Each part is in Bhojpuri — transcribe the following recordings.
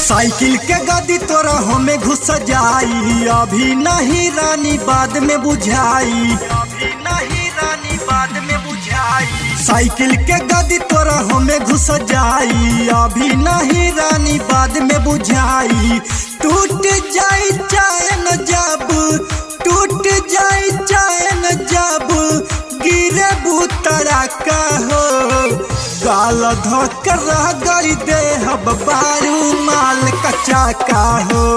साइकिल के गदी तोरा हमें घुस जाई, अभी नहीं रानी बाद में बुझाई, अभी नहीं रानी बाद में बुझाई। साइकिल के गदी तोरा हमें घुस जाई, अभी नहीं रानी बाद में बुझाई। टूट जाई चैन जब, टूट जाई चैन जब गिरे बुतरा का हो। गाल धोकर रह गई देह बारू माल कच्चा का हो।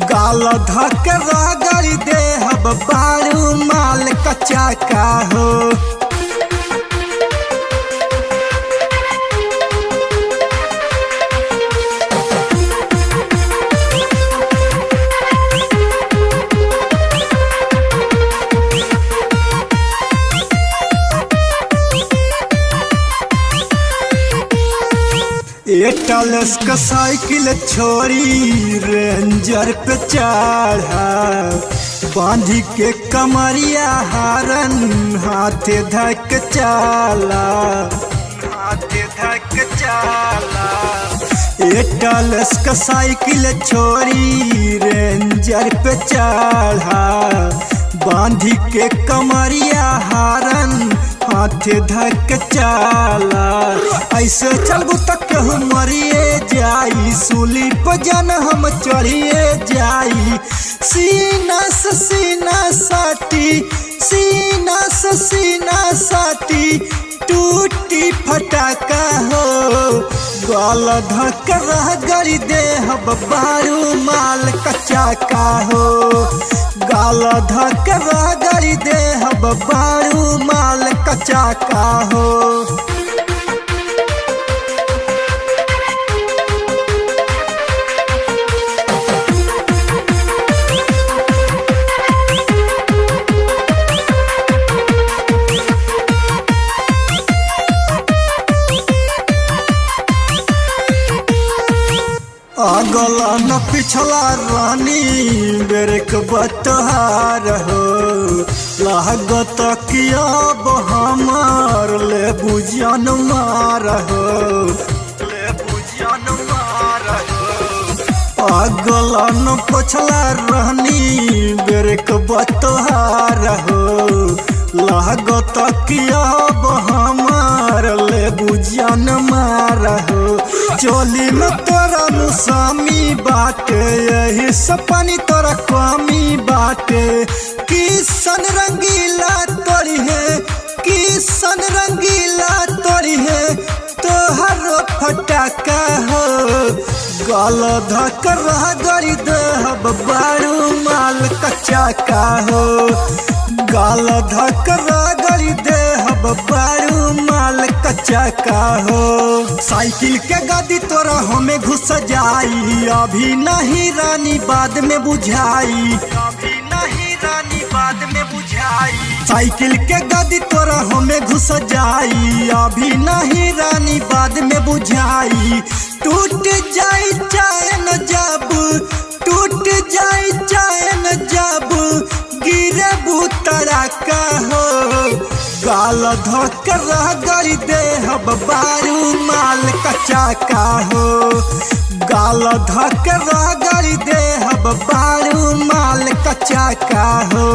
गाल धोकर रह गई देह बारू माल कच्चा का हो। एटलस का साइकिल छोड़ी रेंजर पे चढ़ा, बांधी के कमरिया हारन हाथे धक चाला, हाथे धक चाला। एटलस का साइकिल छोड़ी रेंजर पे चढ़ा, बांधी के कमरिया हारन हाथे धक चाला। ऐसे चलबू तक केहू मरिए जाई, सूली पर जन हम चढ़िए जाई। सीना से सीना साटी, सीना से सीना साटी टूटी फटाका हो। गाल धक रह गई देह बारू माल कच्चा का हो। गाल धक रह गई देह बारू माल कच्चा का हो। अगला न पिछला रानी बेरक बतहार हो। लागत कि अब हमार ले बुझन मार हो, ले बुझन मार हो। अगला न पिछला रानी बेरक बतहार हो। लागत कि अब हमार ले बुझन मार हो। चोली में तोरा मुसामी बाटे, यही सपनी तोरा कमी बाटे। किसन रंगीला तोरी है, किसन रंगीला तोरी है तोहर फटाका हो। गाल धक रह गई देह बारू माल कच्चा का हो। गाल धक रह गई देह बारू माल कच्चा का हो। साइकिल के गदी तोरा हमें घुस जाई, अभी नहीं रानी बाद में बुझाई, अभी नहीं रानी बाद में बुझाई। साइकिल के गदी तोरा हमें घुस जाई, अभी नहीं रानी बाद में बुझाई। टूट जाई चैन जब, टूट जाई चैन जब गिरे बुतरा का हो। गाल धक रह गई देह बारू माल कच्चा का हो। गाल धक रह गई देह बारू माल कच्चा का हो।